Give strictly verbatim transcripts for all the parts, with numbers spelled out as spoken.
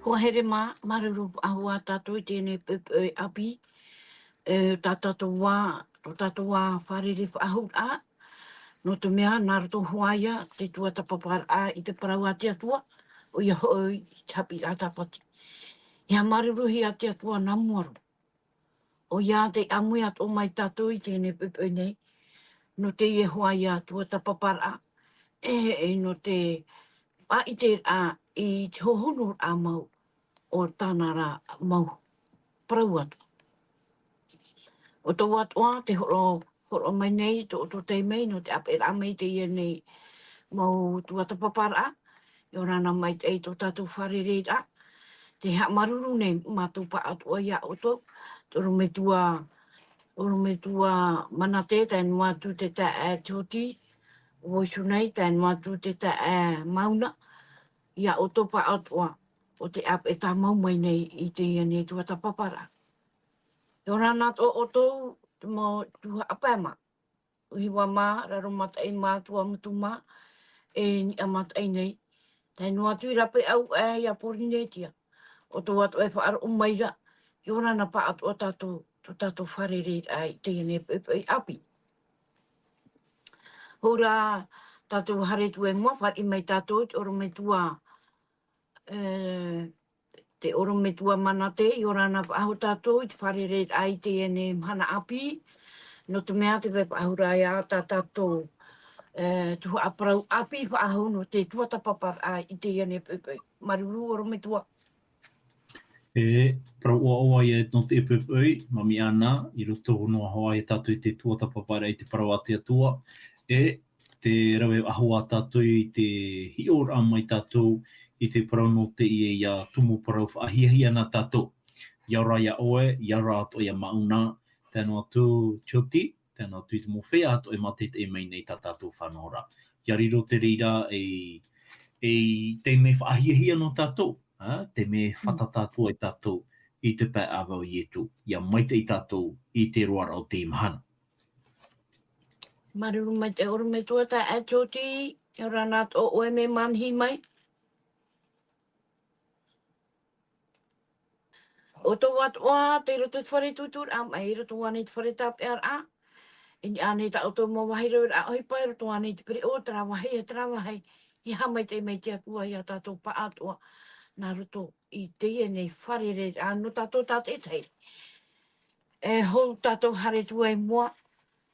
Hoa here mā, māuruuru faʻahou ā tātou i teie nei poʻipoʻi ʻāpī, e, tā tātou ā, tō tātou ā fārerei faʻahou ā, nō te mea, nā roto hoʻi ia te tuatāpaparaʻa i te parau a te Atua, ʻoia hoʻi te haʻapiʻiraʻa tāpati. ʻIa māuruuruhia te Atua nā mua roa. ʻOia tē ʻāmui atoʻa mai tātou i teie nei poʻipoʻi nei, nō teie hoʻi ia tuatāpaparaʻa, e, e, nō te faʻaʻiteraʻa i te hohonuraʻa mau o tāna ra mau parau atoʻa. ʻO tō atoʻa te hōroʻa, hōroʻa mai nei, tō, tō taime, nō te ʻāpeʻeraʻa mai i teie nei mau tuatāpaparaʻa, ʻia ora na maitaʻi tō tātou fārereiraʻa, tē haʻamāuruuru nei mātou pāʻatoʻa ia ʻoutou, te ʻorometua, ʻorometua Manate, tae noa atu te taeaʻe Tioti, Voisunai, tae noa atu te taeaʻe Mauna, ia ʻoutou pāʻatoʻa, ʻo tē ʻāpeʻe tāmau mai nei i teie nei tuatāpaparaʻa. ʻIa ora na atoʻa ʻoutou, te mau tuhaʻa pae mā. ʻUhiwa mā, raro mataʻi mā, Tuamotu mā, e niʻa mataʻi nei. Tae noa atu i Rapeʻau aʻe ia Porinetia. ʻO tō atoʻa e faʻaroʻo mai ra, ʻia ora na pāʻatoʻa tātou, tō tātou fārereiraʻa i teie nei poʻipoʻi ʻāpī. Hou rā, tātou haere atu i mua, fāriʻi mai tātou, te ʻorometua, e, te ʻorometua Manate, ʻia ora na faʻahou tātou i te fārereiraʻa i teie nei mahana ʻāpī, nō te mea tē vai faʻahou ra ia tā tātou, e, tuhaʻa parau ʻāpī faʻahou nō te tuatāpaparaʻa i teie nei poʻipoʻi. Māuruuru ʻorometua. E, parau ʻoaʻoa ia nō te poʻipoʻi, māmī Ana, i roto noa hoʻi ia tātou i te tuatāpaparaʻa i te parau a te Atua, e, tē rave faʻahou ā tātou i te hiʻoraʻa mai tātou i te parau nō teie ia tumu parau faʻahiahia na tātou. ʻIa ora ia ʻoe, ʻia ora atoʻa ia Mauna, tae noa atu Tioti, tae noa atu i te mau feiā atoʻa e mātaʻitaʻi mai nei tā tātou fānaʻoraʻa. ʻIa riro te reira ei, ei taime faʻahiahia nō tātou, ā, taime fata tātou e tātou i te pae ʻāvae o Ietu, ʻia maitaʻi tātou i te roaraʻa o teie mahana. Māuruuru maitaʻi ʻorometua taeaʻe Tioti, ʻia ora na atoʻa ʻoe mea manihi mai. ʻO tō atoʻa, tei roto i te fare tūtūraʻa mai, i roto ānei i te fare tāpeʻaraʻa, i niʻa ānei tā ʻoutou mau vāhi raveraʻa ʻohipa, i roto ānei i te pereʻoʻo o terā vāhi, e terā vāhi, ʻia haʻamaitaʻi mai te Atua ia tātou pāʻatoʻa, nā roto i teie nei fārereiraʻa nō tātou tātaʻitahi. E hou tātou haere atu i mua,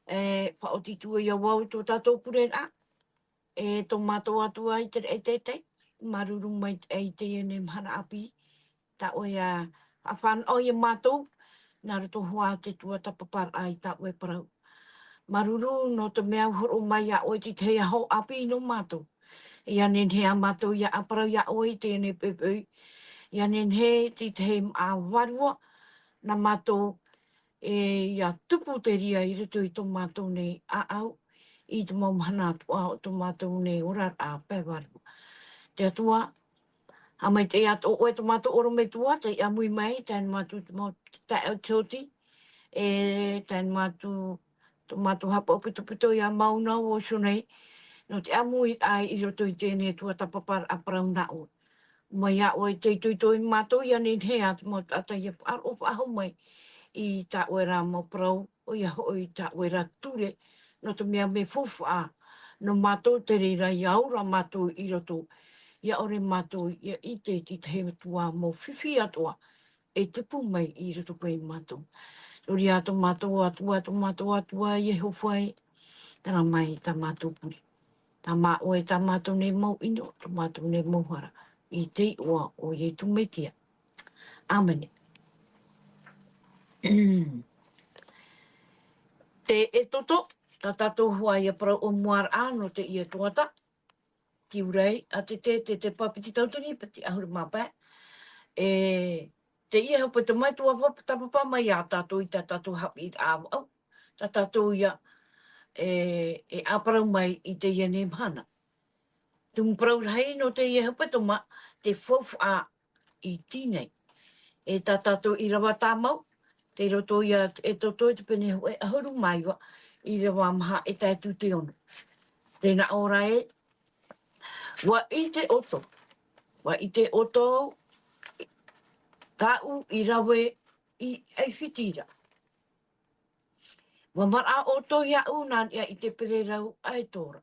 e faʻaoti atu ia vau tō tātou pureraʻa, e tō mātou Atua i te raʻi teitei, māuruuru maitaʻi i teie nei mahana ʻāpī, tā ʻoe ā, ʻa fānaʻo ia mātou, nā roto hoʻi te tuatāpaparaʻa i tā ʻoe parau. Māuruuru nō te mea ʻua hōroʻa mai ia ʻoe i te tahi aho ʻāpī nō mātou. ʻIa nehenehe ā mātou ʻia ʻāparau ia ʻoe i teie nei poʻipoʻi. ʻIa nehenehe te tahi māʻa vārua, nā mātou, e ʻia tupu te reira i roto i tō mātou nei ʻāʻau, i te mau mahana atoʻa o tō mātou nei oraraʻa pae vārua. Te Atua, haʻamaitaʻi atoʻa ʻoe tō mātou ʻorometua, tei ʻāmui mai, tae noa atu te mau taeaʻe Tioti, e tae noa atu tō mātou haʻapaʻo pitopito ia Mauna Voisunai, nō te ʻāmuiraʻa i roto i teie nei tuatāpaparaʻa parau nā ʻoe. Mai ia ʻoe te itoito ia mātou, ʻia nehenehe ā te mau taʻata ʻia faʻaroʻo faʻahou mai i tā ʻoe ra mau parau, ʻoia hoʻi tā ʻoe ra ture, nō te mea mea faufaʻa nō mātou te reira ʻia ora mātou i roto, ʻia ʻore mātou ʻia ʻite i te tahi Atua mau fifi atoʻa e tupu mai i roto paʻi ia mātou. Nō reira tō mātou Atua, tō mātou Atua Iehova ē, tara mai tā mātou pure. Tā mātou ē, tā mātou nei mau ʻino, tā mātou nei mau hara, i te iʻoa o Ietu Metia. ʻĀmene. Te Exodo, tā tātou hoʻi ia parau ʻōmuaraʻa nō teie tuhaʻa, te ʻūrai, ʻa te, te, te, te pāpiti tautini, piti ʻahuru mā pae. E, teie hepetoma e tuatāpapa mai ia tātou i tā tātou haʻapiʻiraʻa ʻāvaʻe, tā tātou ia, e, e ʻāparau mai i teie nei mahana. Tumu parau rahi nō teie hepetoma, te faufaʻa iti nei. E tā tātou ʻīrava tāmau, tei roto ia Exodo i te pene hōʻē ʻahuru mā iva, ʻīrava maha e tae atu i te ono. Tē nā ʻō ra ē, ʻua ʻite ʻoutou, ʻua ʻite ʻoutou, Tāʻu i rave i ʻAifiti ra. Ua maraʻa ʻoutou iāʻu nā niʻa i te pererau ʻaito ra.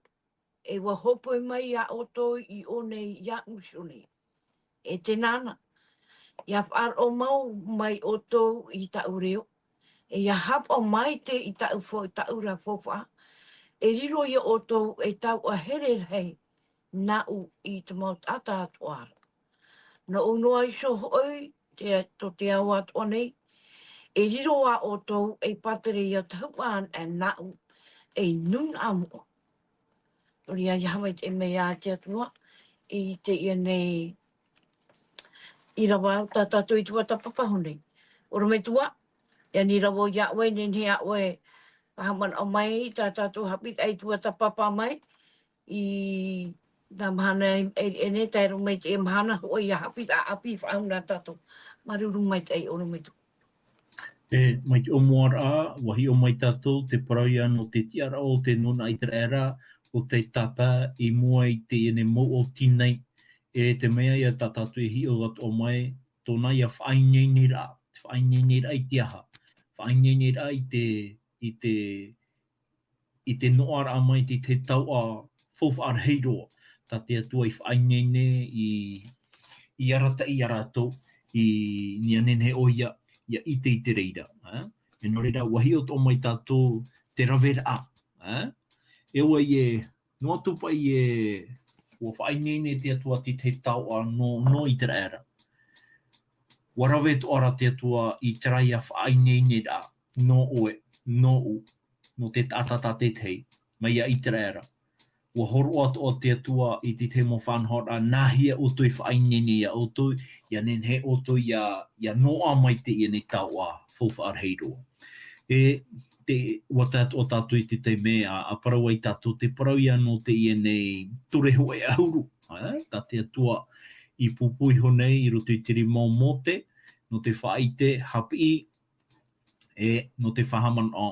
E ua hōpoi mai iā ʻoutou i ʻō nei iāʻu iho nei. E tēnā na, ʻia faʻaroʻo mau mai ʻoutou i tāʻu reo, e ʻia haʻapaʻo maite i tāʻu fau-, tāʻu ra faufaʻa, e riro iā ʻoutou ei taoʻa here rahi nāʻu i te mau taʻata atoʻa ra. Nōʻu noa iho hoʻi te, tō te ao atoʻa nei, e riro ā ʻoutou ei pātireia tahuʻa anaʻe nāʻu ei nūnaʻa moʻa. Nō reira, ʻia haʻamaitaʻi mai ā te Atua i teie nei ʻīrava tā tātou i tuatāpapa iho nei. ʻOrometua, ʻia ani ra vau iā ʻoe, nehenehe ā ʻoe e haʻamanaʻo mai tā tātou haʻapiʻiraʻa i tuatāpapa mai i nā mahana e, e, e nei, tae roa mai i teie mahana hoʻi ʻia haʻapiʻiraʻa ʻāpī faʻahou nā tātou. Māuruuru maitaʻi, ʻorometua. E, mai te ʻōmuaraʻa, ʻua hiʻo mai tātou te parau ïa nō te tiʻaraʻa o te nūnaʻa ʻĪteraʻera, ʻo tei tāpae i mua i teie nei mouʻoti nei, e te mea ïa tā tātou e hiʻo atoʻa mai, tōna ïa faʻaineineraʻa, faʻaineineraʻa i te aha, faʻaineineraʻa i te, i te, i te noaʻaraʻa mai i te taoʻa faufaʻa rahi roa, tā te Atua i faʻaineine i, i arataʻi iā rātou, i niʻa nehenehe ʻoia, ʻia ʻite i te reira, ā? E nō reira, ʻua hiʻo atoʻa mai tātou te raveraʻa, ā? E ʻua ʻē, noa atu paʻi ē, ʻua faʻaineine te Atua i te taoʻa nō, nō ʻĪteraʻera. ʻUa rave atoʻa ra te Atua i terā ïa faʻaineineraʻa, nō ʻoe, nōʻu, nō te taʻata tātaʻitahi, mai iā ʻĪteraʻera. ʻUa hōroʻa atoʻa te Atua i te tahi mau faʻanahoraʻa, nāhea ʻoutou i faʻaineine iā ʻoutou, ʻia nehenehe ʻoutou ʻia, ʻia noaʻa mai i teie nei taoʻa faufaʻa rahi roa. E te, ʻua tae atoʻa tātou i te taime ā, ʻa parau ai tātou te parau ïa nō teie nei ture hōʻē ʻahuru, ā, tā te Atua i pūpū iho nei i roto i te rima o Mōte, nō te faʻaʻite, haʻapiʻi, e nō te faʻahaʻamanaʻo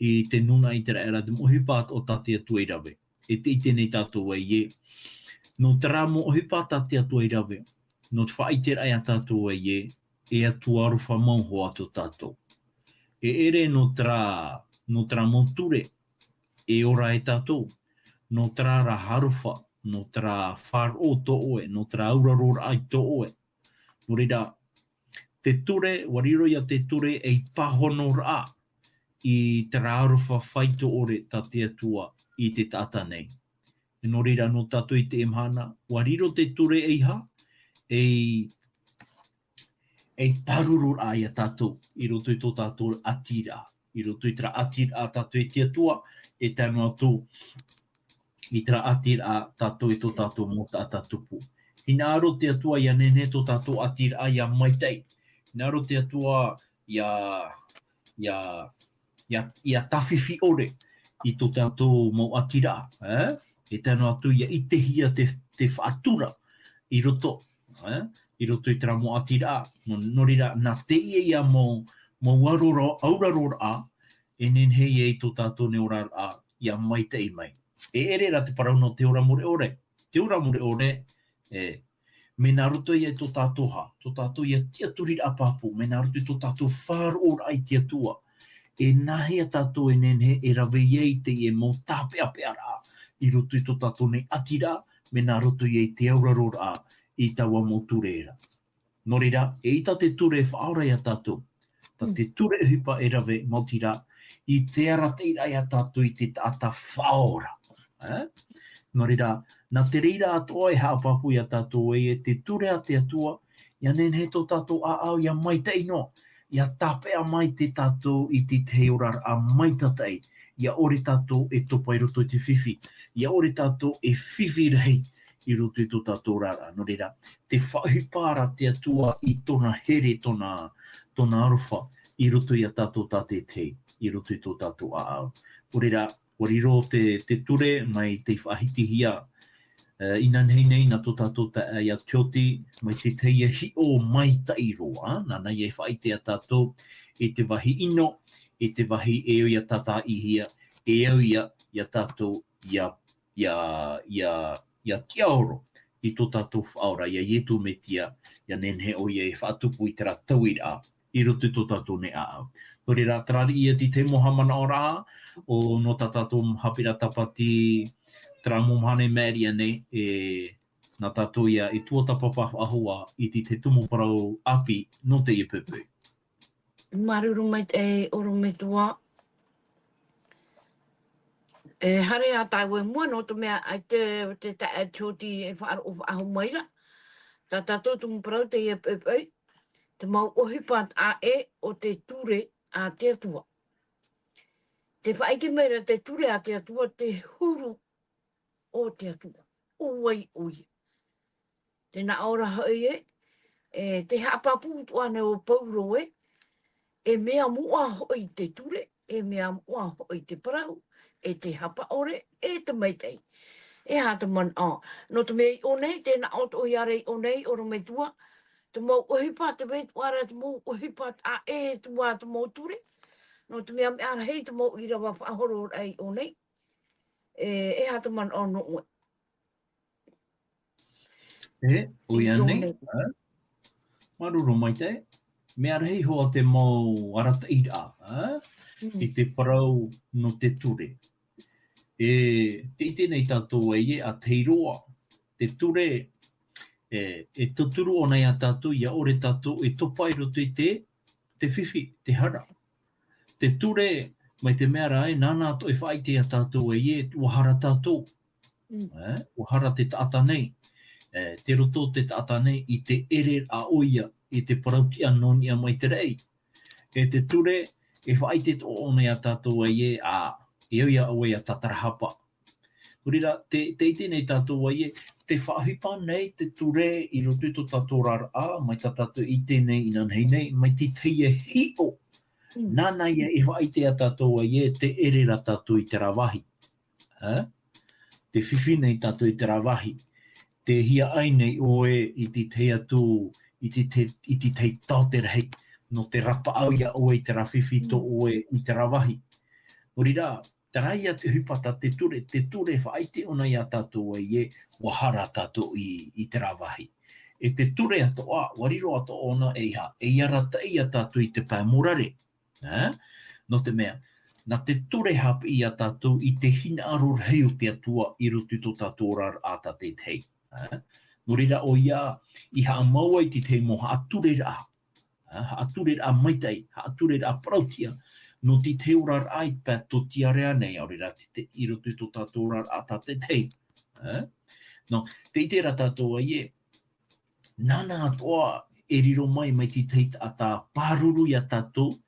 i te nūnaʻa ʻĪteraʻera, te mau ʻohipa atoʻa tā te Atua i rave. E te ʻite nei tātou ē, nō terā mau ʻohipa tā te Atua i rave, nō te faʻaʻiteraʻa iā tātou ē, e Atua aroha mau hoʻi tō tātou. E ʻere nō terā, nō terā mau ture e ora ai tātou, nō terā rā aroha, nō terā faʻaroʻo tō ʻoe, nō terā auraroraʻa i tō ʻoe. Nō reira, te ture, ʻua riro ïa te ture ei pāhonoraʻa i terā aroha faito ʻore tā te Atua i te taʻata nei. Nō reira, nō tātou i teie mahana, ʻua riro te ture ei aha, ei, ei pāruruaraʻa iā tātou, i roto i tō tātou ʻātiraʻa, i roto i terā ʻātiraʻa tātou e te Atua, e tae noa atu i terā ʻātiraʻa tātou e tō tātou mau taʻata tupu. Hinaʻaro te Atua ʻia nehenehe tō tātou ʻātiraʻa ʻia maitaʻi. Hinaʻaro te Atua ʻia, ʻia, ʻia, ʻia tāfifi ʻore i tō tātou mau ʻātiraʻa, ē? E tae noa atu ʻia ʻitehia te, te faʻatura i roto, ē? I roto i terā mau ʻātiraʻa. Nō, nō reira, nā teie ïa mau, mau auraro-, auraroraʻa, e nehenehe ai tō tātou nei oraraʻa ʻia maitaʻi mai. E ʻere rā te parau nō te ora mure ʻore. Te ora mure ʻore, e, mea nā roto ia i tō tātou aha, tō tātou ïa tiʻaturiraʻa pāpū, mea nā roto i tō tātou faʻaroʻoraʻa i te Atua. E nāhea tātou e nehenehe e rave ai i teie mau tāpeʻapeʻaraʻa i roto i tō tātou nei ʻātiraʻa, mea nā roto ia i te auraroraʻa i taua mau ture ra. Nō reira, eʻita te ture e faʻaora iā tātou. Tā Mm. te ture ʻohipa e rave, maoti rā, i te arataʻiraʻa iā tātou i te taʻata faʻaora. Ē? Nō reira, nā te reira atoʻa e haʻapāpū iā tātou ē, e te ture a te Atua, ʻia nehenehe tō tātou ʻāʻau ʻia maitaʻi noa, ʻia tāpeʻa mai te tātou i te tahi oraraʻa maitataʻi, ʻia ʻore tātou e topa i roto i te fifi, ʻia ʻore tātou e fifi rahi i roto i tō tātou oraraʻa. Nō reira, te faʻaʻohipa ra te Atua i tōna here, tōna, tōna aroha, i roto iā tātou tātaʻitahi, i roto i tō tātou ʻāʻau. Nō reira, ʻua riro te, te ture mai tei faʻahitihia, e, inanahi nei nā tō tātou taeaʻe a Tioti, mai te tahi hiʻo maitaʻi roa, nāna ia e faʻaʻite iā tātou i te vāhi ʻino, i te vāhi e au ʻia tātaʻihia, e au ïa, iā tātou, ʻia, ʻia, ʻia, ʻia tiʻaoro, i tō tātou Faʻaora, ia Ietu Metia, ia nehenehe ʻoia e faʻatupu i terā tauiraʻa i roto i tō tātou nei ʻāʻau. Nō reira, terā ia te tahi mau haʻamanaʻoraʻa, ʻo nō tā tātou haʻapiʻiraʻa tāpati, terā mau mahana i maʻiri aʻe nei, e, nā tātou ia e tuatāpapa faʻahou i te, te tumu parau ʻāpī nō teie poʻipoʻi. Māuruuru maitaʻi, e ʻorometua. E haere ā tāua i mua, nō te mea ʻaita te, te taeaʻe Tioti e faʻaroʻo faʻahou mai ra. Tā tātou tumu parau teie poʻipoʻi, te mau ʻohipa taʻa ʻē o te ture a te Atua. Tē faʻaʻite mai ra te ture a te Atua, te huru o te Atua. ʻO vai ʻoia? Tē nā ʻō ra hoʻi ē, e, tē haʻapāpū atoʻa nei ʻo Pauro ē, e mea moʻa hoʻi te ture, e mea moʻa hoʻi te parau, e te hapa ʻore, e te maitaʻi. E aha te manaʻo? Nō te mea i ʻō nei, tē nā ʻō atoʻa ra i ʻō nei, ʻorometua, te mau ʻohipa, tē vai atoʻa ra te mau ʻohipa taʻa ʻē atu ā te mau ture, nō te mea mea rahi te mau ʻīrava faʻahororaʻa i ʻō nei. E, e aha te manaʻo nō ʻoe? E, ʻoia nei, ā? Māuruuru maitaʻi. Mea rahi hoʻi te mau arataʻiraʻa, ā? Mm. I te parau nō te ture. E, tē ʻite nei tātou ē, ā, tei roa, te ture, e, e tauturu ʻōna ia tātou, ʻia ʻore tātou e topa i roto i te, te fifi, te hara. Te ture, mai te mea ra ē, nāna atoʻa e faʻaʻite ia tātou ē, ē, ʻua hara tātou. Mm. E, ʻua hara te taʻata nei. E, tei roto te taʻata nei i te ʻereraʻa ʻoia, i te parautiʻa nō niʻa mai te raʻi. E te ture, e faʻaʻite atoʻa ʻōna ia tātou ē, ē, ā, e au ia ʻoe ʻia tātarahapa. Nō reira, tē, tē ʻite nei tātou ē, ē, tē faʻaʻohipa nei te ture i roto i tō tātou oraraʻa, mai tā tātou i ʻite nei inanahi nei, mai te tahi hiʻo. Mm. Nāna ia e faʻaʻite ia tātou ē, ē, tē ʻere ra tātou i terā vāhi. Ā? Tē fifi nei tātou i terā vāhi. Tē hiaʻai nei ʻoe i te tahi atu, i te te-, i te tahi taote rahi, nō te rapaʻau ia ʻoe i terā fifi tō Mm. ʻoe i terā vāhi. Nō reira, terā ia te ʻohipa tā te ture, te ture e faʻaʻite ʻōna ia tātou ē, ē, ʻua hara tātou i, i terā vāhi. E te ture atoʻa, ʻua riro atoʻa ʻōna e ia, e arataʻi ia tātou i te pae morare. Ā? Nō te mea, nā te ture e haʻapiʻi ia tātou i te hinaʻaro rahi o te Atua i roto i tō tātou oraraʻa tātaʻitahi. Ā? Nō reira ʻoia, i haʻamau ai te tahi mau haʻatureraʻa. Ā, haʻatureraʻa maitaʻi, haʻatureraʻa parautiʻa, nō te tahi oraraʻa i te pae tōtiare nei, ʻaore rā te, te, i roto i tō tātou oraraʻa tātaʻitahi. Ā? Nō, tē ʻite ra tātou ē, ē, nāna atoʻa e riro mai, mai te tahi taʻata pāruru ia tātou,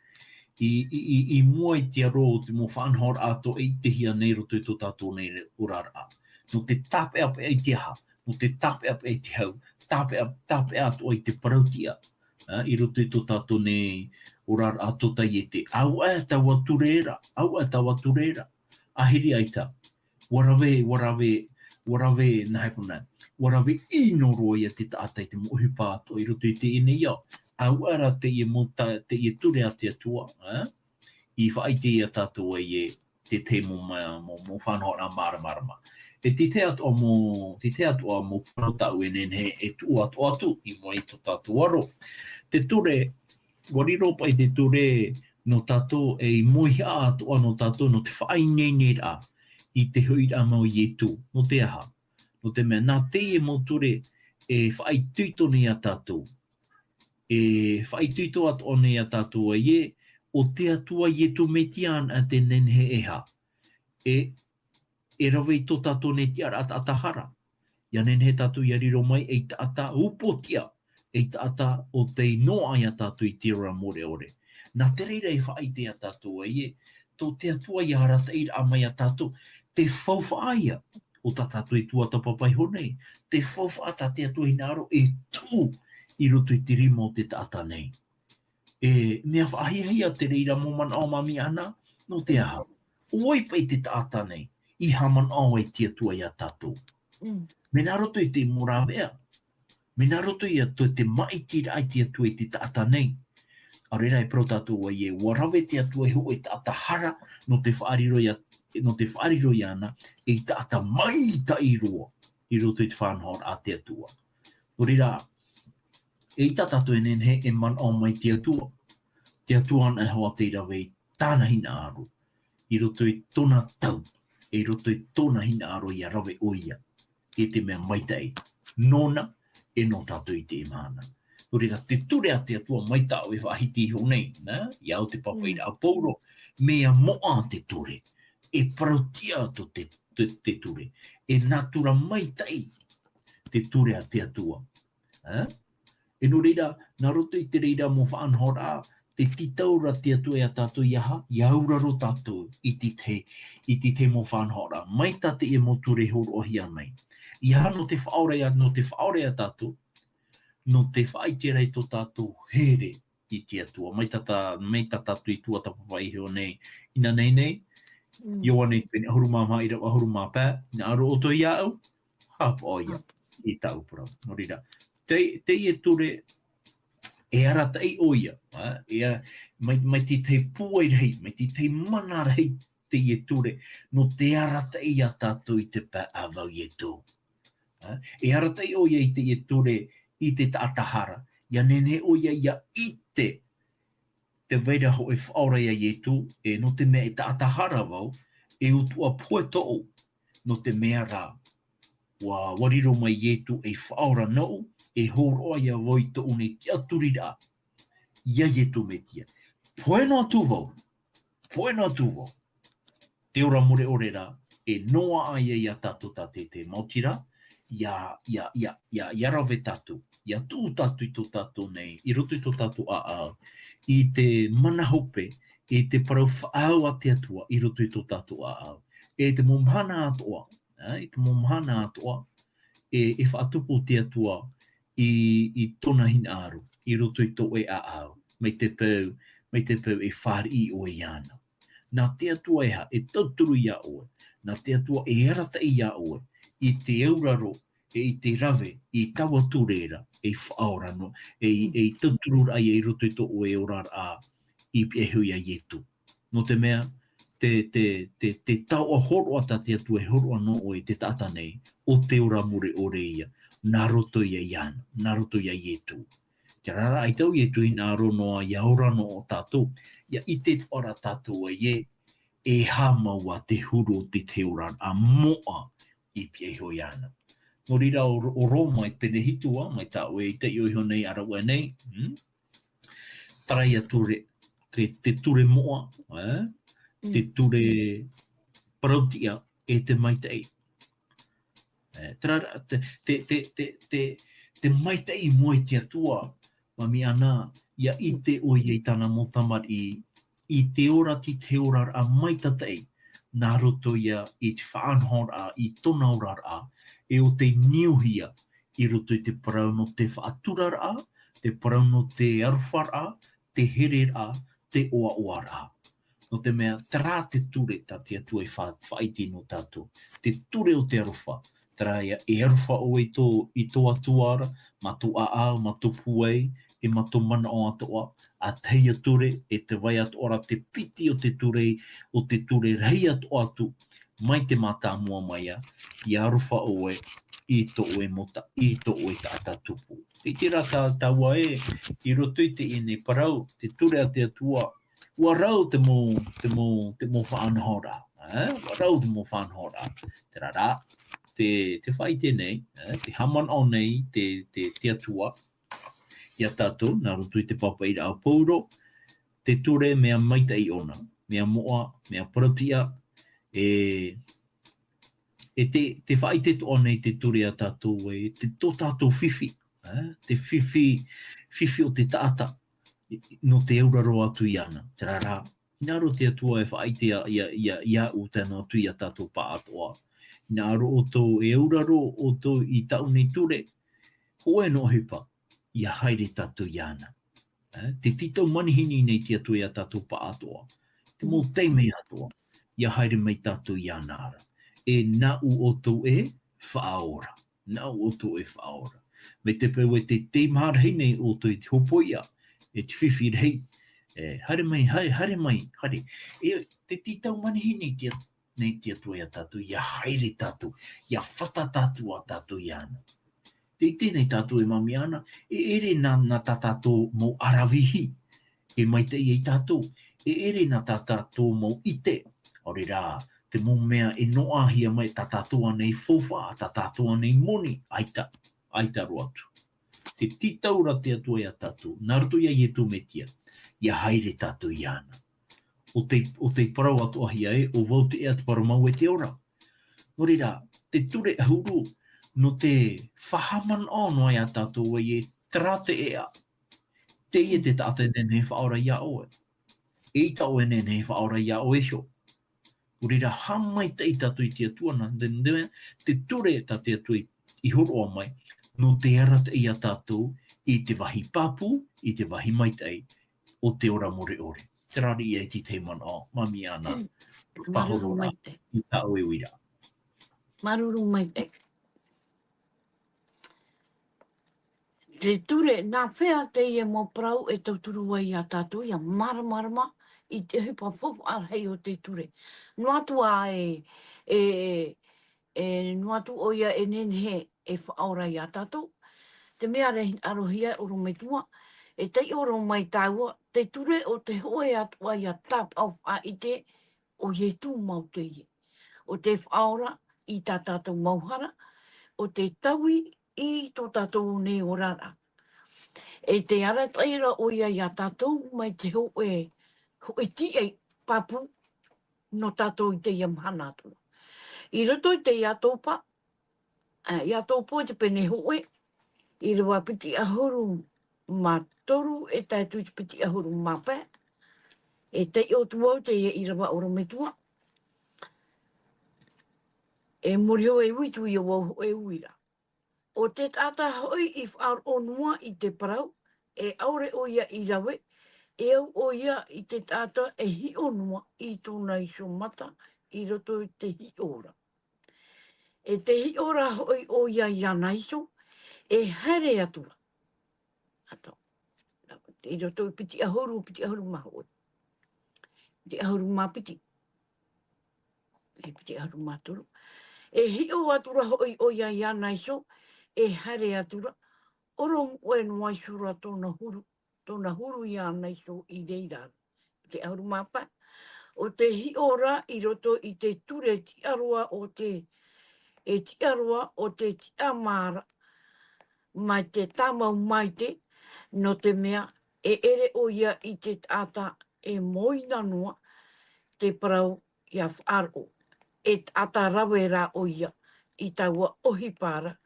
i, i, i, i mua i te aro o te mau faʻanahoraʻa atoʻa e ʻitehia nei i roto i tō tātou nei oraraʻa. Nō te tāpeʻapeʻa i te aha, nō te tāpeʻapeʻa i te hau, tāpeʻa, tāpeʻa atoʻa i te parautiʻa, ā, i roto i tō tātou nei oraraʻa tōtaiete. Auaʻe taua ture ra, auaʻe taua ture ra. Ahiri ʻaita. ʻUa rave, ʻua rave, ʻua rave, nā hea puna, ʻua rave ʻino roa ia te taʻata i te mau ʻohipa atoʻa i roto i teie nei ao. Auaʻe rā teie mau ta-, teie ture a te Atua, ā? I faʻaʻite ia tātou ē, ē, te tahi mau ma-, mau, mau faʻanahoraʻa māramarama. E te tahi atoʻa mau, te tahi atoʻa mau parau tāʻu e nehenehe e tuʻu atoʻa atu i mua i tō tātou aro. Te ture, ʻua riro paʻi te ture nō tātou, e i mōihaʻa atoʻa nō tātou, nō te faʻaineineraʻa i te hoʻiraʻa mai o Ietu. Nō te aha? Nō te mea, nā teie mau ture e faʻaitoito nei ia tātou. E faʻaitoito atoʻa nei ia tātou ē, ē, ʻo te Atua Ietu Metia anaʻe tē nehenehe e aha. E, e rave i tō tātou nei tiʻaraʻa taʻata hara. ʻIa nehenehe tātou ʻia riro mai ei taʻata upoʻotiʻa, ei taʻata ʻo tei noaʻa ia tātou i te ora mure ʻore. Nā te reira e faʻaʻite ia tātou ē, ē, tō te Atua ʻia arataʻiraʻa mai ia tātou, te faufaʻa ia o tā tātou e tuatāpapa iho nei, te faufaʻa tā te Atua e hinaʻaro e tuʻu i roto i te rima o te taʻata nei. E mea faʻahiahia te reira mau manaʻo māmī ʻana, nō te aha? ʻO vai paʻi te taʻata nei i haʻamanaʻo ai te Atua ia tātou? Mm. Mea nā roto i te mau rāveʻa, mea nā roto ia tō te maʻitiraʻa i te Atua i te taʻata nei. ʻAore rā e parau tātou ē, ē, ʻua rave te Atua e hōʻē taʻata hara, nō te faʻariro ia, nō te faʻariro iāna, ei taʻata maitaʻi roa. i roto i te faʻanahoraʻa a te Atua. Nō reira, eʻita tātou e nehenehe e manaʻo mai te Atua, te Atua anaʻe hoʻi tei rave i tāna hinaʻaro, i roto i tōna tau, i roto i tōna hinaʻaro ʻia rave ʻoia i te mea maitaʻi nōna, e nō tātou i teie mahana. Nō reira, te ture a te Atua mai tāʻu e faʻahiti iho nei, nā, ʻia au te pāpaʻiraʻa a Paulo, mea moʻa te ture, e parauʻtiʻa atu te, te, te ture, e nātura maitaʻi te ture a te Atua. Ā? E nō reira, nā roto i te reira mau faʻanahoraʻa, te tītau ra te Atua ia tātou ʻia aha, ʻia auraro tātou i te tahi, i te tahi mau faʻanahoraʻa. Mai tā teie mau ture e hōroʻahia mai. ʻIa aha nō te faʻaora ia, nō te faʻaora ia tātou, nō te faʻaʻite ra i tō tātou here i te Atua. Mai tā, tā, mai tā tātou i tuatāpapa iho nei, inānahi nei, Mm. Ioane twenty, ʻahuru mā maha, ʻīrava ʻahuru mā pae, hinaʻaro ʻoutou iāʻu, haʻapaʻo ia i tāʻu parau. Nō reira, te, teie ture, e arataʻi ʻoia, ā, e a-, mai, mai te tahi pūai rahi, mai te tahi mana rahi teie ture, nō te arataʻi ia tātou i te pae a vau Ietu. Ā, e arataʻi ʻoia i teie ture i te taʻata hara, ʻia nehenehe ʻoia ʻia ʻite te vai ra hoʻi e faʻaora ia Ietu, e nō te mea e taʻata hara vau, e utuʻa pohe tōʻu, nō te mea rā, ʻua, ʻua riro mai Ietu ei faʻaora nōʻu, e hōroʻa ia vau i tōʻu nei tiʻaturiraʻa, ia Ietu Metia. Pohe noa atu vau, pohe noa atu vau. Te ora mure ʻore ra, e noaʻa ia ia tātou tā te, te maoti ra, ʻia, ʻia, ʻia, ʻia, ʻia rave tātou, ʻia tuʻu tātou i tō tātou nei, i roto i tō tātou ʻāʻau, i te mana hope, i te parau faʻaau a te Atua, i roto i tō tātou ʻāʻau. E te mau mahana atoʻa, ā, i te mau mahana atoʻa, e, e faʻatupu te Atua i, i tōna hinaʻaro, i roto i tō ʻoe ʻāʻau, mai te peu, mai te peu e fāriʻi ʻoe iāna. Nā te Atua e aha, e tauturu ia ʻoe. Nā te Atua e arataʻi ia ʻoe, i te auraro, e i te rave, i taua ture ra, e faʻaora noa, e, e tauturu ra ia i roto i tō ʻoe oraraʻa, i pihaʻi iho ia Ietu. Nō te mea, te, te, te, te taoʻa hōroʻa tā te Atua e hōroʻa nō ʻoe i te taʻata nei, ʻo te ora mure ʻore ia, nā roto ia iāna, nā roto ia Ietu. Terā rā, ʻaita ʻo Ietu hinaʻaro noa ʻia ora noa ʻo tātou, ʻia ʻite atoʻa ra tātou ē, e haʻamau ā te huru o te, te oraraʻa moʻa i pihaʻi iho iāna. Nō reira ʻo, ʻo Roma i te pene hitu ā, mai tā ʻoe i taiʻo iho nei, ʻa rave nei, hmm? Terā ia ture, te, te ture moʻa, ē? Te Mm. ture parautiʻa, e te maitaʻi. E, terā rā, te, te, te, te, te, te maitaʻi i mua i te Atua, mea ana, ʻia ʻite ʻoia i tāna mau tamariʻi, i te ora, te, te oraraʻa maitataʻi, nā roto ia i te faʻanahoraʻa, i tōna oraraʻa, e ʻo tei niuhia, i roto i te parau nō te faʻaturaraʻa, te parau nō te arofaraʻa, te hereraʻa, te ʻoaʻoaraʻa. Nō te mea, terā te ture tā te Atua i fa-, faʻaʻite nō tātou. Te ture o te arofa, terā ia, e arofa ʻoe i tō, i tō Atua ra, mā tō ʻāʻau, mā tō pūai, e mā tō manaʻo atoʻa, ʻa tahi ia ture, e te vai atoʻa ra te piti o te ture, o te ture rahi atoʻa atu, mai te mātāmua mai ā, ʻia arofa ʻoe i tō ʻoe mau ta-, i tō ʻoe taʻata tupu. Tē ʻite ra tā, tāua ē, i roto i teie nei parau, te ture a te Atua, ʻua rau te mau, te mau, te mau faʻanahoraʻa, ē? ʻUa rau te mau faʻanahoraʻa. Terā rā, te, te faʻaʻite nei, ē? Te haʻamanaʻo nei, te, te, te Atua, ia tātou, nā roto i te pāpaʻiraʻa a Paulo, te ture mea maitaʻi ʻōna, mea moʻa, mea parautiʻa, e, e te, te faʻaʻite atoʻa nei te ture ia tātou ē, te, tō tātou fifi, ē, te fifi, fifi o te taʻata, i, i, nō te auraro atu iāna, terā rā, hinaʻaro te Atua e faʻaʻite ia, ia, ia, iāʻu tae noa atu ia tātou pāʻatoʻa. Hinaʻaro ʻoutou e auraro ʻoutou i tāʻu nei ture, hōʻē noa ʻohipa, ʻia haere tātou iāna. Ē, tē tītau manihini nei te Atua ia tātou pāʻatoʻa. Te mau taime atoʻa, ʻia haere mai tātou iāna ra. E nāʻu ʻoutou e faʻaora. Nāʻu ʻoutou e faʻaora. Mai te peu ē tē, tē maha rahi nei ʻoutou i te hopoiʻa, e te fifi rahi. E, haere mai, haere, haere mai, haere. E, tē tītau manihini te At-, nei te Atua iā tātou, ʻia haere tātou, ʻia fata tātou ā tātou iāna. Tē ʻite nei tātou e Mami Ana, e ʻere nā, nā tā tātou mau ʻaravihi, e maitaʻi ai tātou, e ʻere nā tā tātou mau ʻite, ʻaore rā, te mau mea e noaʻahia mai tā tātou ānei faufaʻa, tā tātou ānei moni, ʻaita, ʻaita roa atu. Tē tītau ra te Atua iā tātou, nā roto iā Ietu Metia, ʻia haere tātou iāna. ʻO tei, ʻo tei parau atoʻahia ē, ʻo vau te ʻea, te parau mau e te ora. Nō reira, te ture ʻahuru, nō te faʻahaʻamanaʻo noa iā tātou ē, terā te ʻea. Teie te taʻata e nehenehe e faʻaora iā ʻoe. ʻEita ʻoe e nehenehe e faʻaora iā ʻoe iho. Nō reira, haʻamaitaʻi tātou i te Atua nā, te, te, te ture tā te Atua i, i hōroʻa mai, nō te arataʻi iā tātou i te vāhi pāpū, i te vāhi maitaʻi o te ora mure ʻore. Terā riʻi e te tahi manaʻo, Mami Ana, Mm. pāhono Māuruuru ra, maitaʻi. i tāʻu e uira. Māuruuru maitaʻi. Te ture, nā hea teie mau parau e tauturu ai iā tātou, ʻia māramarama i te ʻohipa faufaʻa rahi o te ture. Noa atu ā e, e, e, noa atu ʻoia e nehenehe e faʻaora iā tātou. Te mea ra e hinaʻarohia e ʻorometua, e taiʻo roa mai tāua, te ture ʻo te hōʻē atoʻa ʻia tāpaʻo faʻaʻite, ʻo Ietu mau teie. ʻO te faʻaora i tā tātou mau hara, ʻo te taui i tō tātou nei oraraʻa. E tē arataʻi ra ʻoia iā tātou mai te hōʻē, hōʻē tīaʻi pāpū nō tātou i teie mahana atoʻa. I roto i te Iatopa, ā, Iatopa te pene hōʻē, ʻīrava piti ʻahuru mā toru e tae atu i te piti ʻahuru mā pae, e taiʻo atu vau teie ʻīrava ʻorometua, e mōrī hoʻi e uiuiʻa vau hōʻē uira. ʻO te taʻata hoʻi i faʻaroʻo noa i te parau, e ʻaore ʻoia i rave, e au ʻoia i te taʻata e hiʻo noa i tōna iho mata i roto i te hiʻo ra. E tē hiʻo ra hoʻi ʻoia iāna iho, e haere atu ra. Atoʻa. I roto i piti ʻahuru, piti ʻahuru mā hōʻē. Piti ʻahuru mā piti. E piti ʻahuru mā toru. E hiʻo atu ra hoʻi ʻoia iāna iho, e haere atu ra, ʻorometua noa iho ra tōna huru, tōna huru iāna iho i reira. Piti ʻahuru mā pae. ʻO te hiʻo ra i roto i te ture tiʻa roa o te, e tiʻa roa o te tiʻamāraʻa, mai te tāmau maite, nō te mea, e ʻere ʻoia i te taʻata e mōina noa, te parau ʻia faʻaroʻo, e taʻata rave ra ʻoia, i taua ʻohipa ra,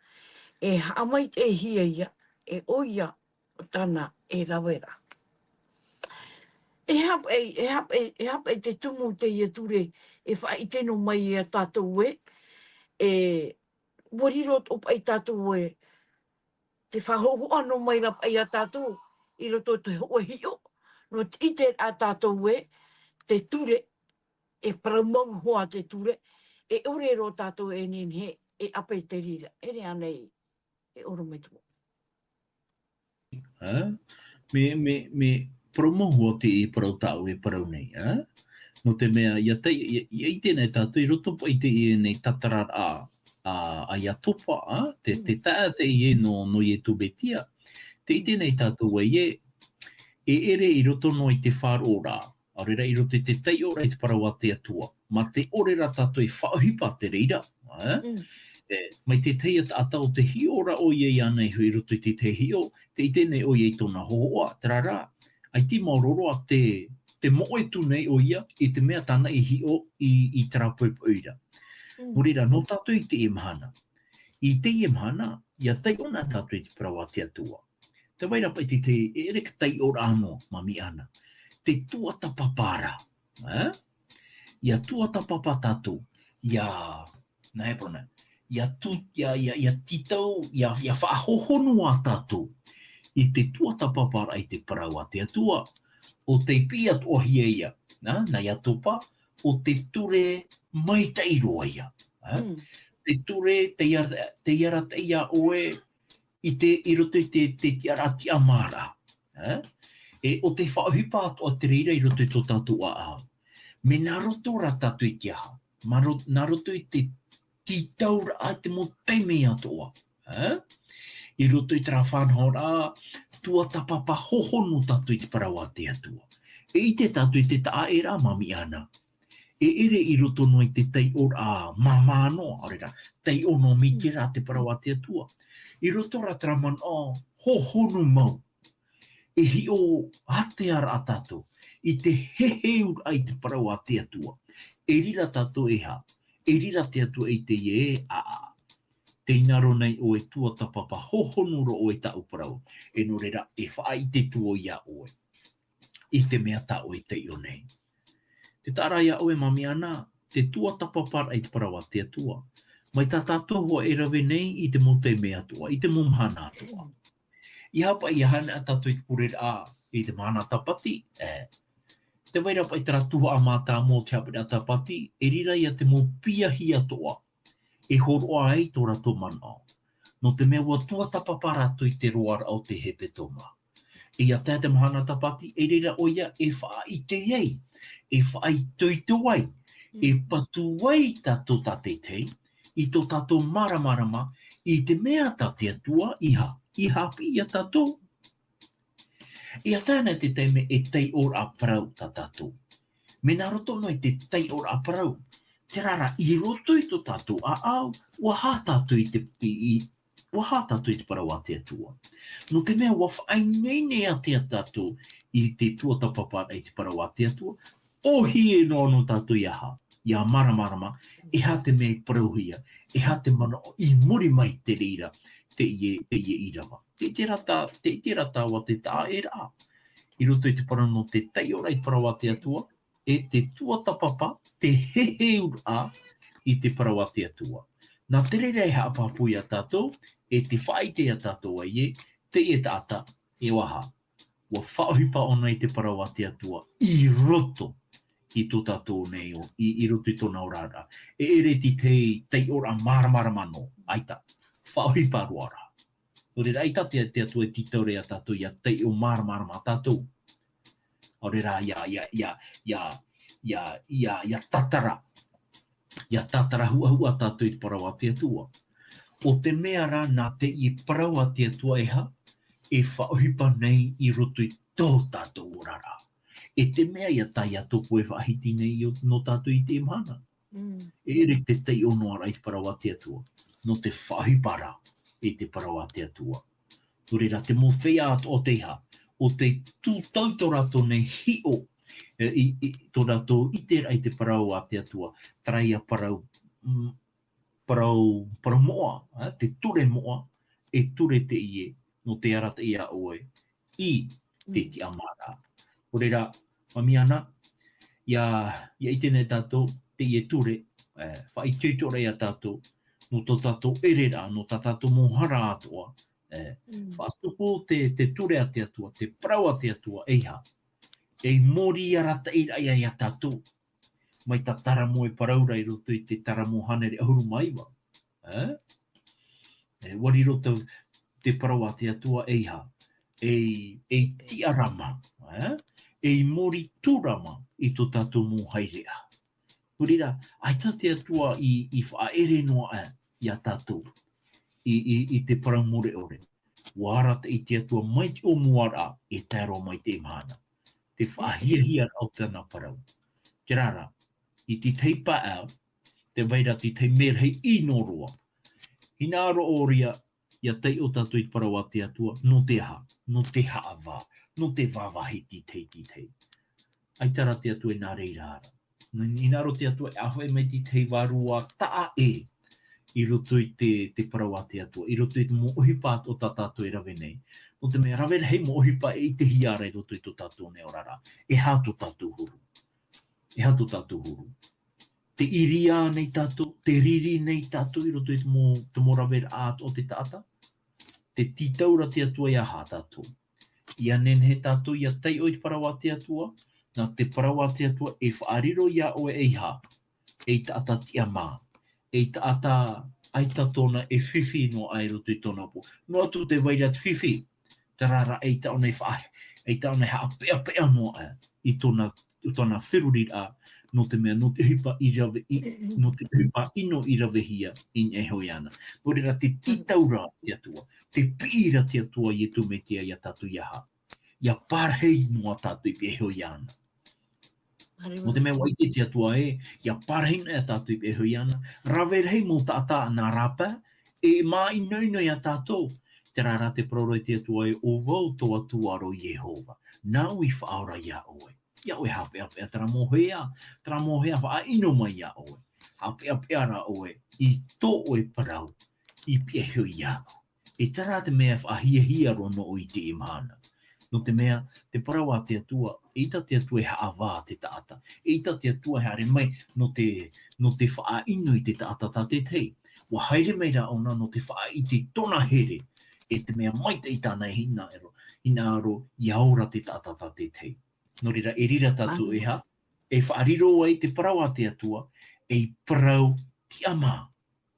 e haʻamaitaʻihia ia, e ʻoia ʻo tāna e rave ra. E haʻapaʻo, e haʻapaʻo, e haʻapaʻo te tumu teie ture, e faʻaʻite noa mai iā tātou ē, e, ʻua riro atoʻa paʻi tātou ē, te faʻahōhoʻa noa mai ra paʻi iā tātou, i roto i te hōʻē hiʻo, nō te ʻite ra tātou ē, te ture, e parau mau hoʻi te ture, e ʻore roa tātou e nehenehe, e ʻape i te reira, e ʻere ānei, e ʻorometua. Ā? Mea, mea, mea parau mau hoʻi te parau tāʻu e parau nei, ā? Nō te mea, ʻia tai-, ʻia, ʻia ʻite nei tātou i roto paʻi i teie nei tātararaʻa, ā, a Iatopa, ā? Te, te Mm. taʻata teie nō, nō Ietu Metia. Tē ʻite nei tātou ē, e ʻere i roto noa i te faʻaroʻoraʻa, ʻaore rā i roto i te taiʻoraʻa i te parau a te Atua. Mā te ʻore ra tātou i faʻaʻohipa te reira, ā? Mm. E, mai te tahi taʻata ʻo tē hiʻo ra ʻoia iāna iho i roto i te tahi hiʻo, tē ʻite nei ʻoia i tōna hōhoʻa, terā rā, ʻaita i maoro roa te, te moʻe atu nei ʻoia i te mea tāna i hiʻo i, i terā poʻipoʻi ra. Mm. Nō reira, nō tātou i teie mahana. I teie mahana, ʻia taiʻo na tātou i te parau a te Atua. Tē vai ra paʻi te, te, e ʻere ka taiʻoraʻa noa, Mami Ana. Te tuatāpapa ra. Ā? ʻIa tuatāpapa tātou. ʻIa, nā hea parau na. ʻIa tū-, ʻia, ʻia, ʻia tītau, ʻia, ʻia faʻahohonu ā tātou. I te tuatāpaparaʻa i te parau a te Atua. ʻO tei piʻi atoʻahia ia. Nā, nā Iatopa, ʻo te ture maitaʻi roa ia. Ā? Mm. Te ture, tei ara-, tei arataʻi iā ʻoe, i te, i roto i te, te tiʻaraʻa tiʻamāraʻa. Ā? E ʻo tei faʻaʻohipa atoʻa te reira i roto i tō tātou ʻāʻau. Mea nā roto rā tātou i te aha? Mā ro-, nā roto i te tītauraʻa i te mau taime atoʻa. Ā? I roto i terā faʻanahoraʻa, tuatāpapa hohonu tātou i te parau a te Atua. E ʻite tātou i te taʻaʻēraʻa mā Miʻana. E ʻere i roto noa i te taiʻoraʻa māmā noa, ʻaore rā, taiʻo noa mai terā te parau a te Atua. I roto rā terā manaʻo hohonu mau. E hiʻo ātea ra tātou i te heheuraʻa i te parau a te Atua. E riro tātou e aha? E riro te Atua i teie, ā, ā. Tē hinaʻaro nei ʻoe, tuatāpapa hohonu roa ʻoe i tāʻu parau. E nō reira, e faʻaʻite atu vau iā ʻoe i te mea tā ʻoe i taiʻo nei. Tē taʻa ra iā ʻoe mā Miʻana, te tuatāpaparaʻa i te parau a te Atua. Mai tā tātou hoʻi e rave nei i te mau taime atoʻa, i te mau mahana atoʻa. ʻIa haʻapaʻo, ʻia haere ā tātou i te pureraʻa, i te mahana Tāpati, ē. Tē vai ra paʻi terā tuhaʻa mātāmua o te haʻapiʻiraʻa Tāpati, e riro ia te mau piahi atoʻa e hōroʻa ai tō rātou manaʻo. Nō te mea ʻua tuatāpapa rātou i te roaraʻa o te hepetoma. ʻIa tae te mahana Tāpati, e riro ʻoia e faʻaʻite ai, e faʻaitoito ai, e patu ai tātou tātaʻitahi, i tō tātou māramarama, i te mea tā te Atua i ha-, i haʻapiʻi iā tātou. ʻIa tae ana te taime e taiʻoraʻa parau tā tātou. Mea nā roto noa i te taiʻoraʻa parau, terā rā, i roto i tō tātou ʻāʻau, ʻua hā tātou i te, i, i, ʻua hā tātou i te parau a te Atua. Nō te mea ʻua faʻaineine ātea tātou i te tuatāpaparaʻa i te parau a te Atua, ʻōhie noa nō tātou ʻia aha, ʻia māramarama, e aha te mea i parauhia, e aha te manaʻo i muri mai i te reira, teie, teie ʻīrava. Tē ʻite ra tā-, tē ʻite ra tāua te taʻaʻēraʻa. I roto i te parau nō te taiʻoraʻa i te parau a te Atua, e te tuatāpapa, te heheuraʻa i te parau a te Atua. Nā te reira e haʻapāpū iā tātou, e te faʻaʻite iā tātou ē, teie taʻata, e aha, ʻua faʻaʻohipa ʻōna i te parau a te Atua i roto i tō tātou nei ʻo, i, i roto i tōna oraraʻa. E ʻere te, te taiʻoraʻa māramarama noa, ʻaita, faʻaʻohipa roa rā. Nō reira, ʻaita te, te Atua e tītau ra iā tātou ʻia taiʻo māramarama tātou. ʻAore rā, ʻia, ʻia, ʻia, ʻia, ʻia, ʻia, ʻia tātara. ʻIa tātara huʻahuʻa tātou i te parau a te Atua. ʻO te mea rā, nā teie parau a te Atua e aha, e faʻaʻohipa nei i roto i tō tātou oraraʻa. E te mea ʻia tae atu ʻoe e faʻahiti nei i o-, nō tātou i teie mahana. Mm. E ʻere te taiʻo noa ra i te parau a te Atua, nō te faʻaʻohipa ra i te parau a te Atua. Nō reira, te mau feiā atoʻa te aha, ʻo tē tūtau tō rātou nei hiʻo, e, i, i, tō rātou ʻiteraʻa i te parau a te Atua, terā ia parau, mm, parau, parau moʻa, ā, te ture moʻa, e ture teie, nō te arataʻi iā ʻoe i te tiʻamāraʻa. Nō reira, mā Miʻana, ʻia, ʻia ʻite nei tātou, teie ture, e, faʻaitoitoraʻa iā tātou, nō tō tātou ʻereraʻa, nō tā tātou mau hara atoʻa, e, faʻatupu te, te ture a te Atua, te parau a te Atua, e aha, e mōrī arataʻiraʻa ia, iā tātou. Mai tā Taramo e parau ra i roto i te Taramo hānere ʻahuru mā iva. E? E, ʻua riro te, te parau a te Atua e aha, e, e tiʻarama, e? E mōrī tūrama i tō tātou mau haereʻa. Nō reira, ʻaita te Atua i, i faʻaʻere noa aʻe iā tātou i, i, i te parau mure ʻore. ʻUa arataʻi te Atua mai te ʻōmuaraʻa e tae roa mai i teie mahana. Te faʻahiahiaraʻa o tāna parau. Terā rā, i te tahi pae, tē vai ra te tahi merahi ʻino roa. Hinaʻaro ʻoia, ʻia taiʻo tātou i te parau a te Atua, nō te aha, nō te haʻavā, nō te vāvāhi teitei, teitei. ʻAita rā te Atua i nā reira ra. Nō, hinaʻaro te Atua e ʻāfaʻi mai te tahi vārua taʻa ʻē i roto i te, te parau a te Atua, i roto i te mau ʻohipa o tā tātou e rave nei. Nō te mea rave rahi mau ʻohipa e ʻitehia ra i roto i tō tātou nei oraraʻa. E aha tō tātou huru. E aha tō tātou huru. Tē ʻiri nei tātou, tē riri nei tātou i roto i te mau, te mau raveraʻa o te taʻata. Tē tītau ra te Atua ia aha tātou. ʻIa nehenehe tātou ʻia taiʻo i te parau a te Atua, nā te parau a te Atua e faʻariro ia ʻoe ei aha, ei taʻata tiʻamā, ei taʻata ʻaita tōna e fifi noa aʻe i roto i tōna pō. Noa atu tē vai ra te fifi, terā rā ʻaita ʻōna e faʻa-, ʻaita ʻōna e haʻapeʻapeʻa noa aʻe i tōna, i tōna feruriraʻa, nō te mea, nō te ʻohipa i rave, i, nō te ʻohipa ʻino i ravehia i niʻa iho iāna. Nō reira, te tītau ra te Atua, te piʻi ra te Atua Ietu Metia iā tātou ia hā. Ia pārahi noa tātou i niʻa iho iāna. Nō te mea ʻua ʻite te Atua ē, ia pārahi noa tātou i niʻa iho iāna, rave rahi mau taʻata nā rāpae, e māʻinoʻino iā tātou, terā rā te parau ra te Atua ē, ʻo vau tō Atua ra ʻo Iehova, nāʻu i faʻaora iā ʻoe. Ia ʻoe haʻapeʻapeʻa terā mau hea, terā mau hea faʻaʻino mai iā ʻoe. Haʻapeʻapeʻa rā ʻoe, i tō ʻoe parau, i niʻa iho iāʻu. E terā te mea e faʻahiahia roa nō ʻoe i teie mahana. Nō te mea, te parau a te Atua, eʻita te Atua e haʻavā te taʻata. Eʻita te Atua e haere mai nō te, nō te faʻaʻino i te taʻata tātaʻitahi. ʻUa haere mai rā ʻōna nō te faʻaʻite i tōna here, e te mea maitaʻi tāna e hinaʻaro, hinaʻaro ia ora te taʻata tātaʻitahi. Nō reira, e riro tātou e hā, e faʻariro ai te parau a te Atua, ei parau tiʻamā,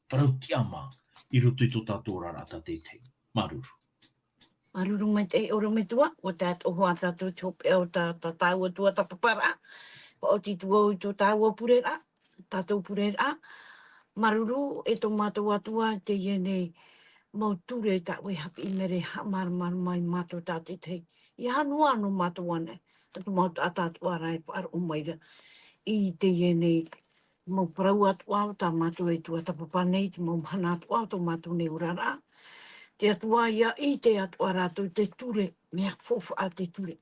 parau tiʻamā, i roto i tō tātou oraraʻa tātaʻitahi. Māuruuru. Māuruuru maitaʻi ʻorometua, ʻua tae atoʻa hoʻi tātou i te hopeʻa o tā, tā tāua tuatāpaparaʻa, faʻaoti atu vau i tō tāua pureraʻa, tātou pureraʻa. Māuruuru e tō mātou Atua i teie nei mau ture tā ʻoe e haʻapiʻi mai ra e haʻamāramarama ia mātou tātaʻitahi. E aha noa nō mātou ānei, tā tō mātou taʻata atoʻa rā e faʻaroʻo mai ra i teie nei mau parau atoʻa o tā mātou e tuatāpapa nei, te mau mahana atoʻa o tō mātou nei oraraʻa. Te Atua, ia ʻite atoʻa rātou te ture, mea faufaʻa te ture.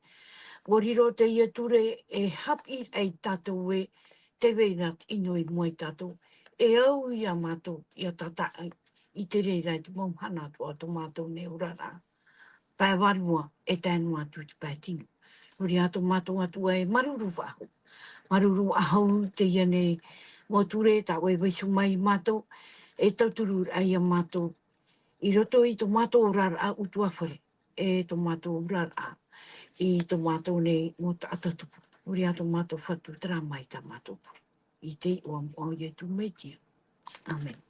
ʻUa riro teie ture e haʻapiʻi ai tātou ē, tē vai ra te ʻino i mua ia tātou. E au ia mātou, ia tātaʻi i te reira i te mau mahana atoʻa o tō mātou nei oraraʻa. Pae vārua e tae noa atu i te pae tino. Nō reira tō mātou Atua e māuruuru faʻahou. Māuruuru faʻahou i teie nei mau ture tā ʻoe e vaiiho mai ia mātou, e tauturu ai ia mātou i roto i tō mātou oraraʻa ʻutuāfare, e tō mātou oraraʻa i tō mātou nei mau taʻata tupu. Nō reira tō mātou Fatu, terā mai tā mātou pure. I te iʻoa moʻa o Ietu Metia. ʻĀmene.